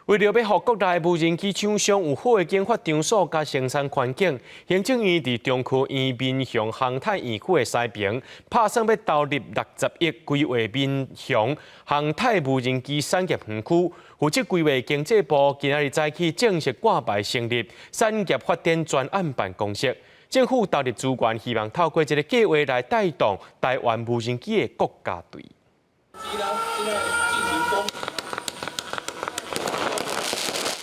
為著欲予國內無人機廠商有好的研發場所佮生產環境，行政院佇中科院民雄航太園區的西爿，拍算欲投入60億規劃民雄航太無人機產業園區。負責規劃經濟部今仔日早起正式掛牌成立產業發展專案辦公室，政府投入資源，希望透過這个計劃來帶動台灣無人機的國家隊。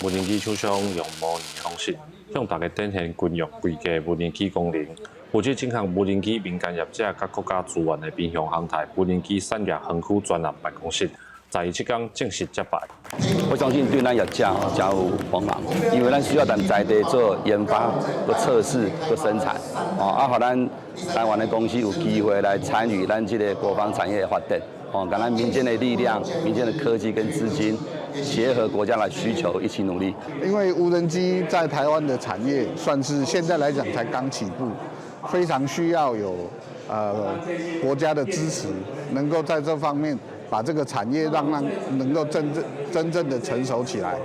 無人機廠商用模擬方式向大家展現軍用規格無人機功能。負責這項無人機民間業者佮國家資源的民雄航太無人機產業園區專案辦公室，在這工正式揭牌。我相信對咱業者吼誠有幫忙，因為咱需要佇在地做研發、閣測試、閣生產，哦，啊，予咱台灣的公司有機會來參與咱這个國防產業的發展，哦，共咱民間的力量、民間的科技跟資金，結合國家的需求，一起努力。因為無人機在台灣的產業算是現在來講才剛起步，非常需要有國家的支持，能夠在這方面把這個產業讓能夠真正真正的成熟起來。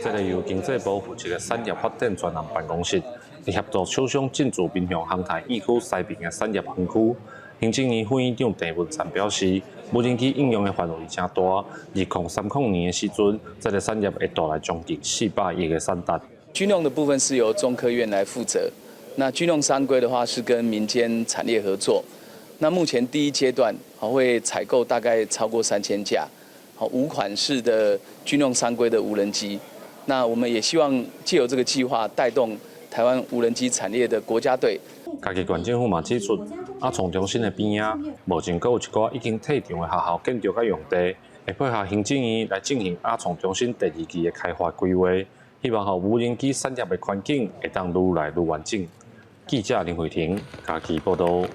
這个由經濟部負責的產業發展專案辦公室，協助廠商進駐民雄航太園區西爿的產業園區。行政院副院長鄭文燦表示，無人機應用的範圍誠大，2030年的時陣，這个產業會帶來將近400億的產值。軍用的部分是由中科院來負責，那軍用商規的話是跟民間產業合作。那目前第一階段會採購大概超過3000架，好五款式的軍用商規的無人機。那我們也希望借由這個計劃帶動台灣無人機產業的國家隊。嘉義縣政府嘛指出，亞創中心的邊仔，目前閣有一寡已經退場的學校建築佮用地，會配合行政院來進行亞創中心第二期的開發規劃，希望予無人機產業的環境會當愈來愈完整。記者林慧婷嘉義報導。